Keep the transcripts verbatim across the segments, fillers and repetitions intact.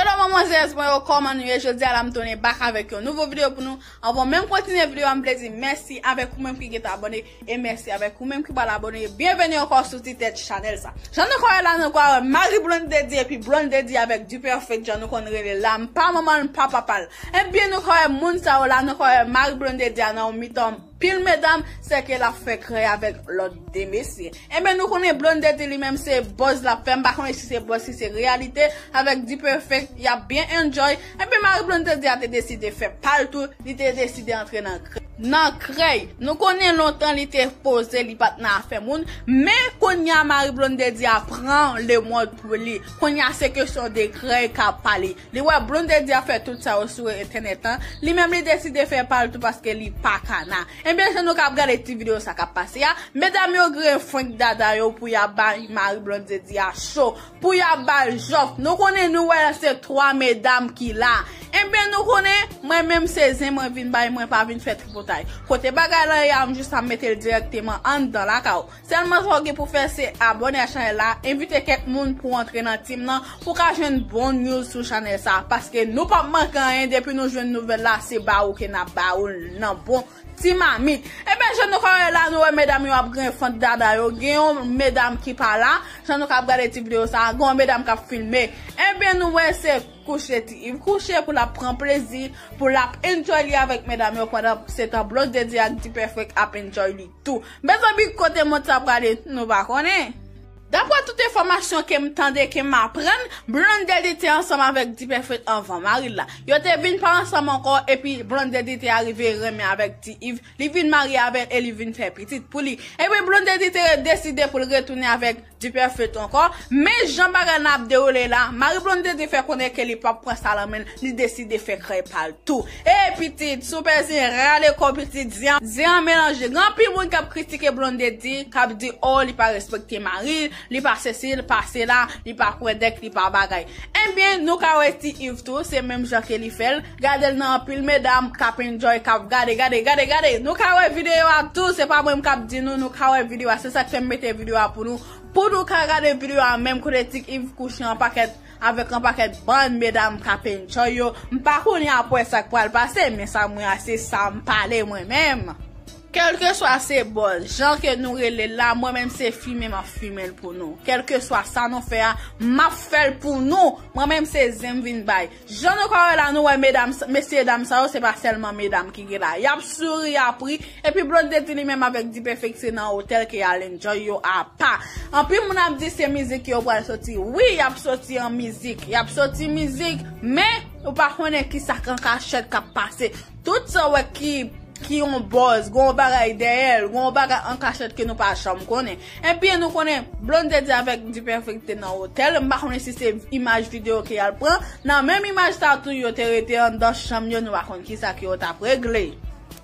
Hello manmwazèz mwen yo, kòman nou ye? Jodi a la m tounen back avèk yon nouvo videyo pou nou. Anvan menm kontinye videyo a, m vle di mèsi avèk ou menm ki gentan abòne e mèsi avèk ou menm ki pral abòne. Byenveni ankò sou ti tèt chanèl sa. Jan nou ka wè la, nou ka wè Marie Blondedy epi Blondedy avèk Duperfect, jan nou konn rele la, m pa manman l, m pa papa l. Ebyen nou ka wè moun sa yo la, nou ka wè Marie Blondedy a nan yon mitan pil medam, sèke l ap fè krèy avèk lòt de mesye. Ebyen nou konnen Blondedy li menm se buzz l ap fè, m pa konnen si se buzz, si se reyalite, avèk Duperfect, y ap byen enjoy. Ebyen Marie Blondedy a te deside fè pa l tou, li te deside antre nan krèy. Nan krèy, nou konnen lontan li te poze, li pa t nan afè moun, men kounye a Marie Blondedy a pran lemonn pou li. Kounye a se kesyon de krèy k ap pale. Li wè Blondedy ap fè tout sa yo sou entènèt lan, li menm li deside fè pa l tou paske li pa kana. Ebyen jan nou k ap gade ti videyo sa k ap pase a, medam yo griyen frenk dada yo pou y ap bay Marie Blondedy a cho, pou y ap ba l jòf. Nou konnen nou wè se twa medam ki la. Ebyen nou konnen mwen menm se zen mwen vin bay, mwen pa vin fè tripotay. Kote bagay lan ye a, m jis ap mete l dirèkteman anndan lakay ou. Sèlman sa w gen pou fè se abòne a chanèl la, envite kèk moun pou antre nan team nan, pou ka jwenn bon news sou chanèl sa, paske nou p ap manke anyen depi nou jwenn nouvèl la, se ba ou ke n ap ba ou l nan bon ti mamit. Ebyen jan nou ka wè la, nou wè medam yo ap griyen fant dada yo, gen yon medam ki pa la, jan nou ka ap gade ti videyo sa, gen yon medam k ap filme. Ebyen nou wè se kouche Ti Yves kouche pou l ap pran plezi, pou l ap enjoy li avèk medam yo pandan se tan Blondedy ak Duperfect ap enjoy li tou. Mezanmi kote mond sa prale, nou pa konnen. Daprè tout enfòmasyon ke m tande, ke m aprann, Blondedy te ansanm avèk Duperfect anvan mari l la. Yo te vin pa ansanm ankò, epi Blondedy te arive renmen avèk Ti Yves, li vin marye avè l e li vin fè pitit pou li. Epi Blondedy te deside pou l retounen avèk Duperfect ankò, men jan bagay la ap dewoule la, Marie Blondedy fè konnen ke li p ap pran sa lan men l, li deside fè krèy pa l tou. E pitit, si w pè zen, rale kò w pitit, zen an, zen an melanje. Gen anpil moun k ap kritike Blondedy, k ap di, o, li pa respekte mari l, li pa sesi, li pa sela, li pa kwè dèk, li pa bagay. Ebyen, nou ka wè Ti Yves tou, se menm jan ke li fè l. Gade l nan anpil medam k ap enjoy, k ap gade, gade, gade, gade. Nou ka wè videyo a tou, se pa mwen m k ap di nou, nou ka wè videyo a. Se sa k fè m mete videyo a pou nou. Pou nou ka gade videyo a menm kote Ti Yves kouche an pakèt avèk yon pakèt bann medam k ap enjoy yo. M pa konnen apre sa k pral pase, men sa mwen a se sa m pale mwen menm. Kèlkeswa se buzz, jan ke nou rele l la, mwen menm se fimen m ap fimen l pou nou. Kèlkeswa sa nou fè a, m ap fè l pou nou. Mwen menm se zen m vin bay. Jan nou ka wè la, nou wè medam, mesye dam sa yo, se pa sèlman medam ki gen la. Y ap souri, y ap ri, epi Blondedy li menm avèk Duperfect se nan otèl ke y al enjoy yo apa. Anpil moun ap di se mizik yo pral soti. Wi, y ap soti an mizik. Y ap soti mizik, men ou pa konnen kisa k an kachèt k ap pase. Tout sa w wè ki, ki yon buzz, gen yon bagay dèyè l, gen yon bagay an kachèt ke nou pa janm konnen. Ebyen, nou konnen Blondedy avèk Duperfect te nan otèl. M pa konnen si se imaj videyo ke y al pran. Nan menm imaj sa tou, yo te rete anndan chanm yo, nou pa konn kisa ke yo t ap regle.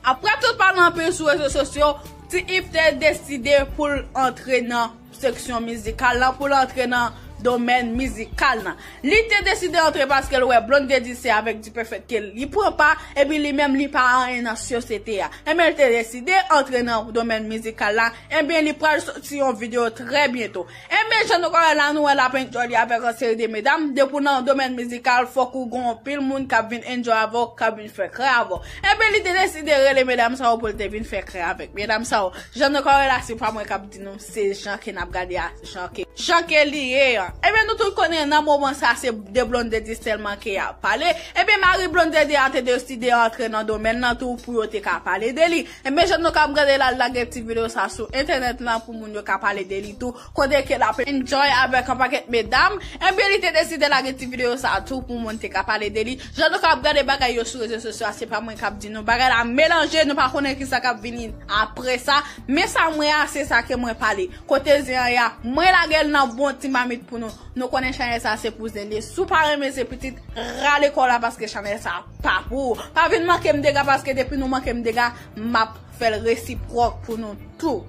Aprè tout pale anpil sou rezo sosyo, Ti Yves te deside pou l antre nan seksyon mizikal lan, pou l antre nan domèn mizikal lan. Li te deside antre paske l wè Blondedy se avèk Duperfect ke li pran pa, epi li menm li pa anyen nan sosyete a. Ebyen, li te deside antre nan domèn mizikal la. Ebyen, li pral soti yon videyo trè byento. Ebyen, jan nou ka wè la, nou wè l ap enjoy li avèk yon seri de medam. Depi w nan domèn mizikal, fòk ou gen anpil moun k ap vin enjoy avè w, k ap vin fè krèy avè w. Ebyen, li te deside rele medam sa yo pou l te vin fè krèy avèk medam sa yo. Jan nou ka wè la, se pa mwen k ap di nou, se jan ke n ap gade a, jan ke, jan ke li ye an. Ebyen, nou tout konnen nan moman sa, se de Blondedy sèlman ke y ap pale. Ebyen, mari Blondedy a te deside antre nan domèn nan tou pou yo te ka pale de li. Ebyen, jan nou ka ap gade la, l lage ti videyo sa sou entènèt lan pou moun yo ka pale de li tou. Kote ke l ap enjoy avèk yon pakèt medam. Ebyen, li te deside lage ti videyo sa tou pou moun te ka pale de li. Jan nou ka ap gade bagay yo sou rezo sosyo a, se pa mwen k ap di nou. Bagay la melanje, nou pa konnen kisa k ap vini apre sa. Men sa mwen a, se sa ke mwen pale. Kote zen an ye a, mwen lage l nan bon ti mamit pou Nou, nou konnen chanèl sa se pou zen li. Si w pa renmen zen pitit, rale kò w la paske chanèl sa pa pou ou. Pa vin manke m dega paske depi nou manke m dega, m ap fè l resipwòk pou nou tou.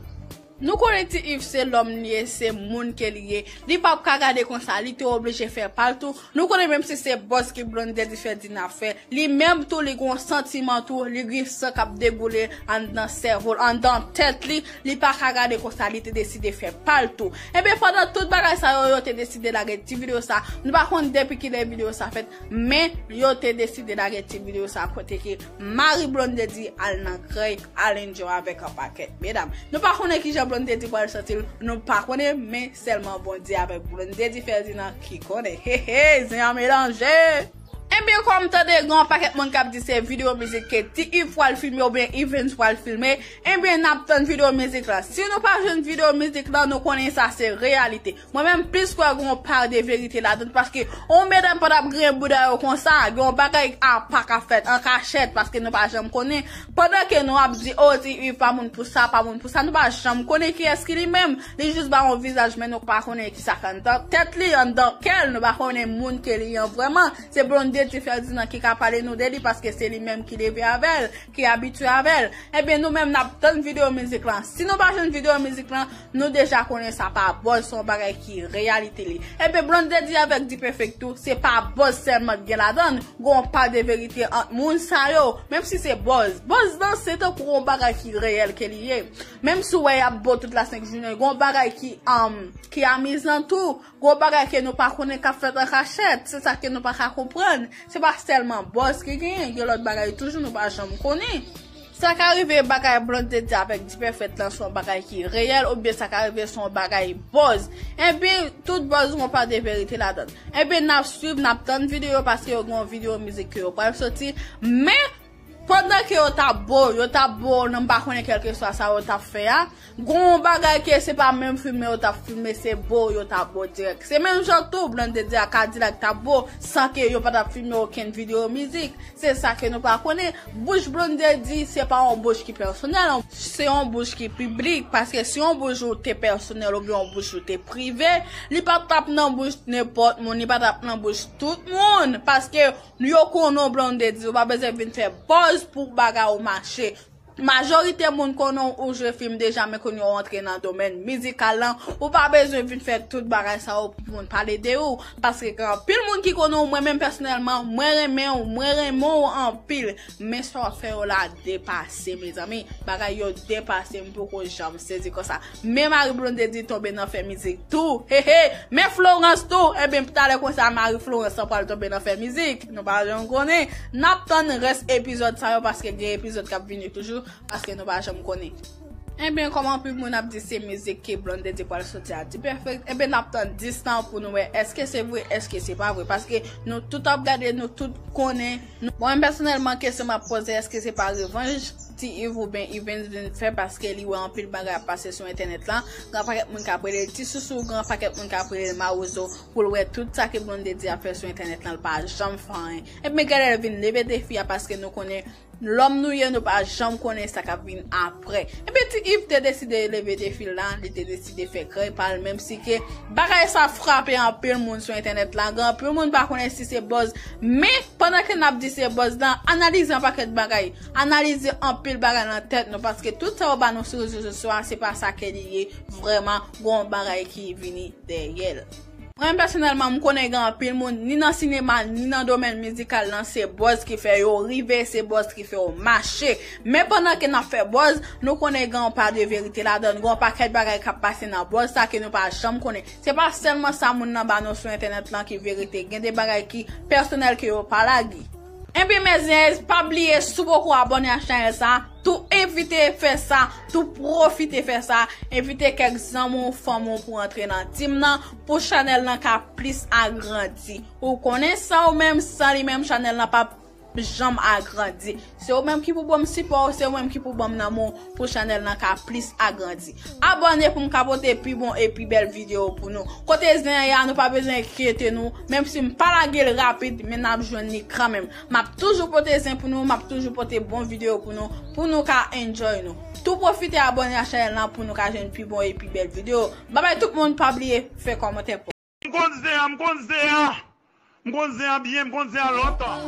Nou konnen Ti Yves se lòm li ye, se moun ke li ye. Li p ap ka gade konsa, li te oblije fè pa l tou. Nou konnen menm si se buzz ke Blondedy Ferdinand fè, li menm tou li gon santiman tou, li gen san k ap deboule anndan sèvo l, anndan tèt li, li pa ka gade konsa, li te deside fè pa l tou. Ebyen, pandan tout bagay sa yo, yo te deside lage ti videyo sa. Nou pa konn depi kilè videyo sa fèt, men yo te deside lage ti videyo sa kote ke mari Blondedy al nan krèy, al enjoy avèk yon pakèt medam. Nou pa konnen kijan Blondedy pral santi l, nou pa konnen, men sèlman Bondye avèk Blondedy Ferdinand ki konnen. He he, zen an melanje. Ebyen, kòm tande, gen yon pakèt moun k ap di se videyo mizik ke Ti Yves pral filme oubyen Evens pral filme. Ebyen, n ap tann videyo mizik la. Si nou pa jwenn videyo mizik la, nou konnen sa se reyalite. Mwen menm, plis kwè gen yon pa de verite ladan, paske yon medam pa t ap griyen bouda yo konsa, gen yon bagay apa k ap fèt an kachèt, paske nou pa janm konnen. Pandan ke nou ap di, "O, Ti Yves pa moun pou sa, pa moun pou sa," nou pa janm konnen kiyès ki li menm. Li jis ba yon vizaj, men nou pa konnen kisa k anndan tèt li, anndan kè l, nou pa konnen moun ke li ye vrèman. Se Blondedy Ferdinand ki ka pale nou de li, paske se li menm ki leve avè l, ki abitye avè l. Ebyen, nou menm, n ap tann videyo mizik lan. Si nou pa jwenn videyo mizik lan, nou deja konnen sa pa buzz, se yon bagay ki reyalite li. Ebyen, Blondedy avèk D-Perfect tou, se pa buzz sèlman k gen ladan l, gon pa de verite ant moun sa yo. Menm si se buzz, buzz lan se tankou yon bagay ki reyèl ke li ye. Menm si w wè y ap bo tout la senk jounen, gon bagay ki, um, ki amizan tou. Gon bagay ke nou pa konnen k ap fèt an kachèt, se sa ke nou pa ka konprann. Se pa sèlman buzz ki genyen, gen lòt bagay toujou nou pa janm konnen. Sa ka rive bagay Blondedy avèk D-Perfect lan se yon bagay ki reyèl, oubyen sa ka rive se yon bagay buzz. Ebyen, tout buzz gon pa de verite ladan l. Ebyen, n ap swiv, n ap tann videyo, paske yo gen yon videyo mizik ke yo pral soti. Men, pandan ke yo t ap bo, yo t ap bo, nan m pa konnen kèlkeswa sa yo t ap fè a, gon bagay ke se pa menm filme yo t ap filme, se bo yo t ap bo dirèk. Se menm jan tou, Blondedy a Kadilak t ap bo, san ke yo pa t ap filme okenn videyo mizik. Se sa ke nou pa konnen. Bouch Blondedy, se pa yon bouch ki pèsonèl, se yon bouch ki piblik. Paske si yon bouch ou te pèsonèl oubyen yon bouch ou te prive, li pa t ap nan bouch nenpòt moun, li pa t ap nan bouch tout moun. Paske yo konnen w Blondedy, ou pa bezwen vin fè buzz pou bagay ou mache. Majorite moun konnen w, ou jwe fim deja, men kounye a w antre nan domèn mizikal lan, ou pa bezwen vin fè tout bagay sa yo pou moun pale de ou. Paske gen anpil moun ki konnen w, mwen menm pèsonèlman, mwen renmen w, mwen renmen w anpil. Men sa w ap fè yo la depase, mezanmi. Bagay yo depase, m poko janm sezi konsa. Men mari Blondedy tonbe nan fè mizik tou. He he. Men Florence tou. Ebyen, talè konsa, mari Florence lan pral tonbe nan fè mizik. Nou pa janm konnen. N ap tann rès epizòd sa yo, paske gen epizòd k ap vini toujou, paske nou pa janm konnen. Ebyen, kòm anpil moun ap di se mizik ke Blondedy pral soti a D-Perfect, ebyen, n ap tann dis lan pou nou wè èske se vre, èske se pa vre. Paske nou tout ap gade, nou tout konnen. Nou, mwen menm pèsonèlman, kesyon m ap poze, èske se pa revanj Ti Yves oubyen Evens vin fè paske li wè anpil bagay ap pase sou entènèt lan? Gen pakèt moun k ap rele l Ti Sousou, gen pakèt moun k ap rele l Mawozo, pou l wè tout sa ke Blondedy ap fè sou entènèt lan, l pa janm fè anyen. Ebyen, gade l vin leve defi a, paske nou konnen lòm nou ye, nou pa janm konnen sa k ap vin apre. Ebyen, Ti Yves te deside leve defi l la, li te deside fè krèy pa l, menm si ke bagay sa frape anpil moun sou entènèt la, gen anpil moun pa konnen si se buzz, men pandan ke n ap di se buzz lan, analize yon pakèt bagay, analize anpil bagay nan tèt nou, paske tout sa yo ba nou sou rezo sosyo a, se pa sa ke li ye vrèman, gon bagay ki vini dèyè l. Mwen pèsonèlman, m konnen gen anpil moun, ni nan sinema, ni nan domèn mizikal lan, se buzz ki fè yo rive, se buzz ki fè yo mache. Men pandan ke n ap fè buzz, nou konnen gen yon pa de verite ladan l, gen yon pakèt bagay k ap pase nan buzz sa ke nou pa janm konnen. Se pa sèlman sa moun nan ba nou sou entènèt lan ki verite, gen de bagay ki pèsonèl ke yo pa lage. Ebyen, mezanmi, pa bliye, si w poko abòne ak chanèl sa, tou envite fè sa, tou pwofite fè sa, envite kèk zanmi w, fanmi w pou antre nan team nan, pou chanèl lan ka plis agrandi. Ou konnen, san ou menm, san li menm, chanèl lan p ap janm agrandi. Se ou menm ki pou ban m sipò w, se ou menm ki pou ban m lanmou w, pou chanèl lan ka plis agrandi. Abòne pou m ka pote pi bon e pi bèl videyo pou nou. Kote zen an ye a, nou pa bezwen enkyete nou, menm si m pa lage l rapid, men n ap jwenn li kanmenm. M ap toujou pote zen pou nou, m ap toujou pote bon videyo pou nou, pou nou ka enjoy nou. Tou pwofite abòne a chanèl lan pou nou ka jwenn pi bon e pi bèl videyo. Babay tout moun, pa bliye fè kòmantè pou M konn zen an, m konn zen an. M konn zen an byen, m konn zen an lontan.